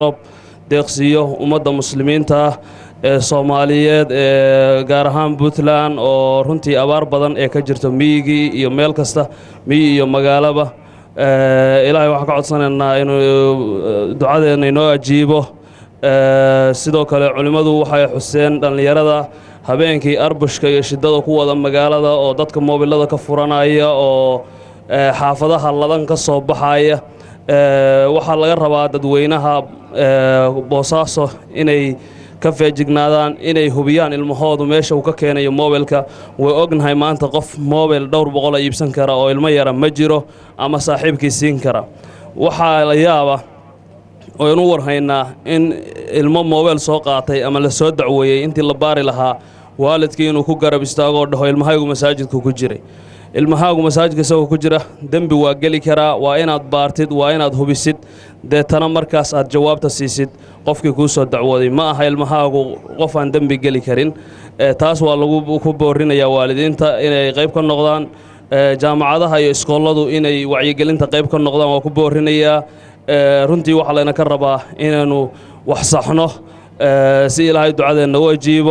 Roob deeqsiiyo ummadda Muslimiinta ah ee Soomaaliyeed, ee gaar ahaan Puntland, oo runtii abaar badan ee ka jirto miyigii iyo meel kasta, miyi iyo magaalaba. Ilaahay waxaan ka codsanaynaa inuu ducadeenna inoo ajiibo. Sidoo kale culimmadu waxay xuseen dhallinyarada habeenkii arbushka iyo shidada ku wada magaalada, oo dadka moobilada ka furanaya, oo xaafadaha ladan ka soo baxaya. Waxaa laga rabaa dadweynaha Boosaaso inay ka feejignaadaan, inay hubiyaan ilmahoodu meesha uu ka keenayo mobilka. Way ognahay maanta qof mobil dhowr boqola iibsan kara oo ilmo yara ma jiro, ama saaxiibkii siin kara. Waxaa la yaaba oynu warhaynaa in ilmo mobil soo qaatay ama la soo dacweeyey, intii la baari lahaa, waalidkii inuu ku garab istaagoo dhaho, "Ilmahaygu masaajidku ku jiray." Ilmahaagu masaajidka isagoo ku jira dembi waa geli karaa. Waa inaad baartid, waa inaad hubisid, deetana markaas aad jawaabta siisid qofkii kuu soo dacwooday. Ma aha ilmahaagu qof aan dembi geli karin. Taas waa lagu ku boorinayaa waalidiinta inay qayb ka noqdaan. Jaamacadaha iyo iskooladu inay wacyigelinta qayb ka noqdaan waa ku boorinayaa. Runtii waxaa layna ka rabaa inaynu wax saxno si Ilaahay ducadeenna u ajiibo.